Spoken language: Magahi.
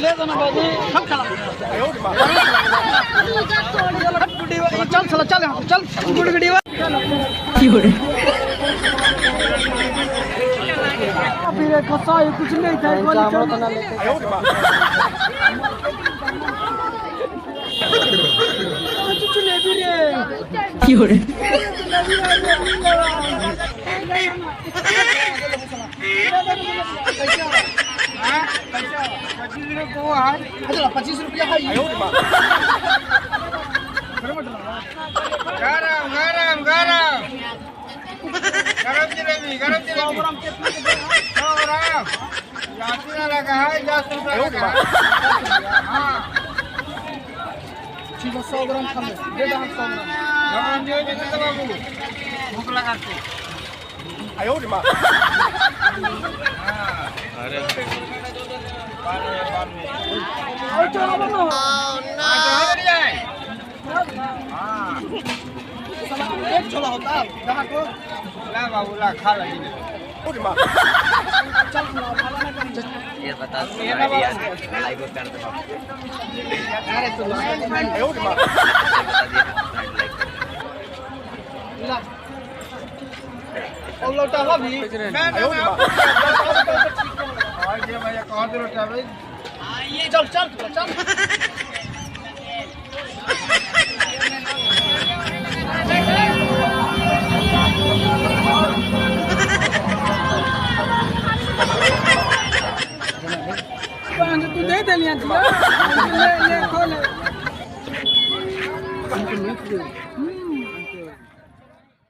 ले जाना बाबू हम चला चल चल चल चल गुड़गुड़ी फिर कसाई कुछ नहीं था गोली चल 25 रुपया है। गरम गरम गरम गरम जलेबी गरम जलेबी 100 ग्राम जाती ना लगा है 10 रुपया लगा। हाँ ठीक है 100 ग्राम खा ले दे दो 100 ग्राम गरम जो देते तो बाबू भूख लगा के आयो रे मां। अरे और चलो बनो हां एक छोला होता जहां को ला बाबू ला खा ले ओरे मां चल खाना कर ये बता आइडिया लाइक कर दो। अरे तू आयो रे मां ला और लौटा भी आयो रे मां। और ये भैया कौन से लौटा भाई चल चल चल तू दे दे लिया ले ले खोले।